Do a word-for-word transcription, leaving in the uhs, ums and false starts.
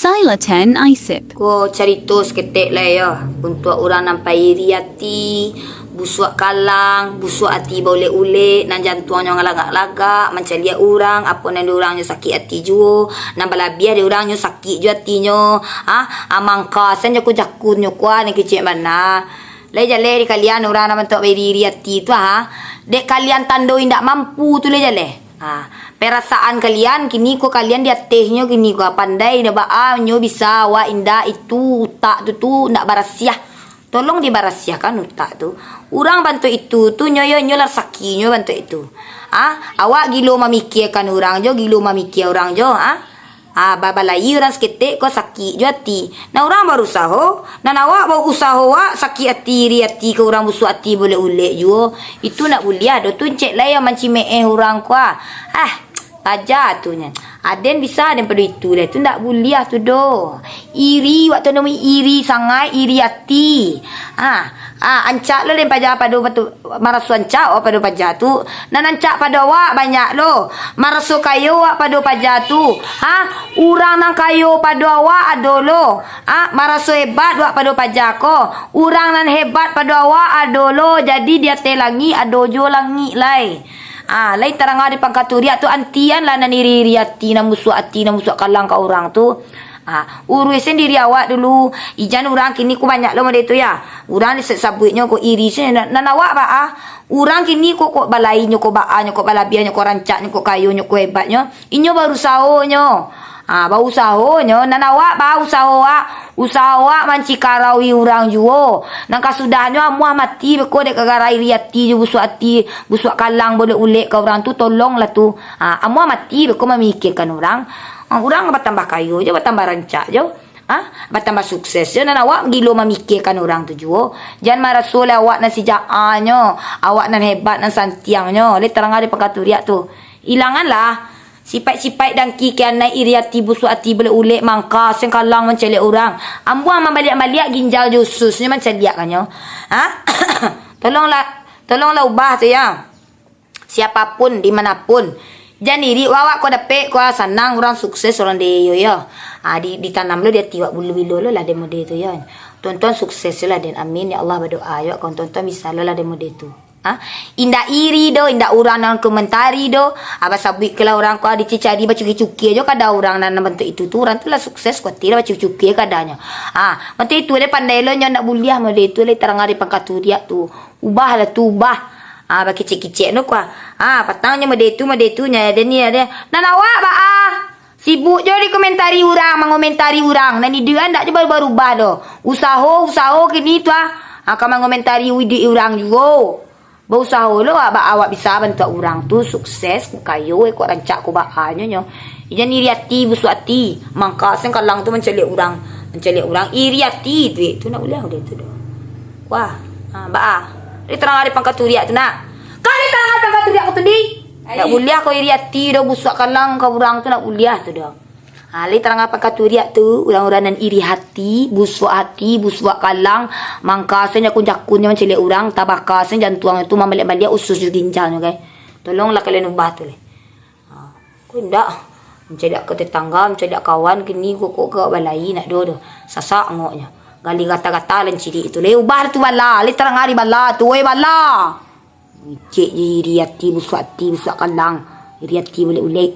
Laila ten Isip. Ko carito saketek lai yo, untuak urang nan pairi ati, busuak kalang, busuak ati baulek-ulek, nan jantuangnyo ngalagak-lagak, mancaliak urang, apo nan di urang nyo sakik ati juo, nan balabiah di urang nyo sakik juo atinyo, ah, amangka sen jaku-jakunyo kuah nan kicik bana. Lai jaleh di kalian urang nan bantuak bairi-iri ati tu, ha? Dek kalian tando indak mampu tu lai jaleh. Ha, perasaan kalian kini ko kalian di atehnyo kini ko, pandai dah baa nyo bisa awak indak itu utak tu tu ndak barasiah. Tolong dibarasiahkan utak tu. Urang bantuak itu tu nyo yo nyo lah sakinyo bantuak itu. Ha, awak gilo mamikiakan urang jo, gilo mamikia urang jo, ha? Ah, babalai urang saketek ko sakik jo ati. Nah, urang barusaho, nan awak bausaho wak sakik ati, iri ati ka urang busuak ati bulek-ulek juo. Itu ndak buliah doh, tu encek lai yang mancimeeh urang ko ah. Ah, paja tu nyan. Aden bisa aden pado itu deh, tu ndak buliah tu doh. Iri wak tu namo iri sangai, iri ati. Ah, ah, ancak lo den paja pado pado maraso ancak awak pado paja tu, nan ancak pado awak banyak lo. Maraso kayo awak pado paja tu, ha? Urang nan kayo pado awak ado lo, ha? Maraso hebat awak pado paja ko, urang nan hebat pado awak ado lo. Jadi di ateh langik ado juo langik lai. Ha, lai tarang di pangka turiak tu, antian lah nan iri-iri ati, nan busuak ati, nan busuak kalang ka urang tu. Ah, uruih sendiri awak dulu. Ijan urang kini ko banyak lo model tu ya. Urang disabuiknyo ko iri se nan, nan awak baa. Urang kini ko kok balainyo ko baa nyo kok balabiahnyo ko rancaknyo kok kayonyo ko hebatnyo. Inyo barusaho nyo. Ah, barusaho nyo nan awak baa usaho awak. Usaho awak mancikaraui urang juo. Nan kasudahnyo amuah mati beko dek kagara iri ati jo busuak ati, busuak kalang boleh ulek ka urang tu tolonglah tu. Ah, amuah mati beko mamikiakan urang. Ah, urang batambah kayo jo, batambah rancak jo. Ah, batambah sukses jo, nan awak gilo mamikiakan urang tu juo. Jan maraso lah awak nan sijak-anyo, awak nan hebat, nan santiangnyo. Lai tarang di pangka turiak tu. Ilanganlah sipaik-sipaik dangki kianai iri ati, busuak ati, bulek-ulek, mangka, sengkalang mancaliak urang. Ambuang mambaliak-baliak ginjal jo ususnyo mancaliak kanyo. Ha? Tolonglah, tolonglah ubah tu ya. Siapapun, di manapun. Jan iri, awak ko dapek ko sanang urang sukses urang deyo yo. Ah, di, ditanam lo di ati awak bulu bilo lo lah demo de tu yo. Tonton sukses lah den. Amin ya Allah badoa yo kan tonton bisa lo lah demo de tu. Ah, indak iri do, indak urang nan komentari do. Ah, basabuik ke lah urang ko dicari-cari bacuki-cuki ajo kada urang nan bantuak itu tu. Urang tu lah sukses ko ti lah bacuki-cuki kadanyo. Ah, bantuak itu le pandai lo nyo ndak buliah model itu le tarang di pangka turiak tu. Ubah lah tu, ubah. Ah, bakicek-kicek no kuah. Ah, patangnyo mode tu, mode tu, nya ade ni ade. Nan awak baa? Sibuk jo dikomentari urang, mangomentari urang. Nan iduik ndak jo barubah-rubah doh. Usaho, usaho kini tu ah. Ah, ka mangomentari iduik urang juo. Bausaho lo awak, awak bisa bantuak urang tu sukses, kayo, kok rancak ko baa nyo nyo. Ijan iri ati, busuak ati. Mangka sengkalang tu mancaliak urang, mancaliak urang iri ati, duit tu nak buliah udah tu doh. Wah, ha, baa. Lai tarang di pangka turiak tu nak. Kali tarang di pangka turiak ko tu di. Nak buliah ko iri ati doh busuak kalang ka urang tu nak buliah tu doh. Ha, lai tarang di pangka turiak tu, urang-urang nan iri hati, busuak hati, busuak kalang, mangka sen jakun-jakunnyo mancaliak urang, tabaka sen jantuangnyo tu mambaliak-baliak usus jo ginjalnyo, gai. Tolonglah kalian ubah tu lai. Ha, ko indak. Mancaliak ka tetangga, mancaliak kawan, kini ko, ko ka balai nak do doh. Sasak angoknyo. Gali gata-gata lah cilik tu. Lai ubah tu bala, lai tarang ari bala tu, oi bala. Icek je iri ati, busuak ati, busuak kalang. Iri ati bulek-bulek.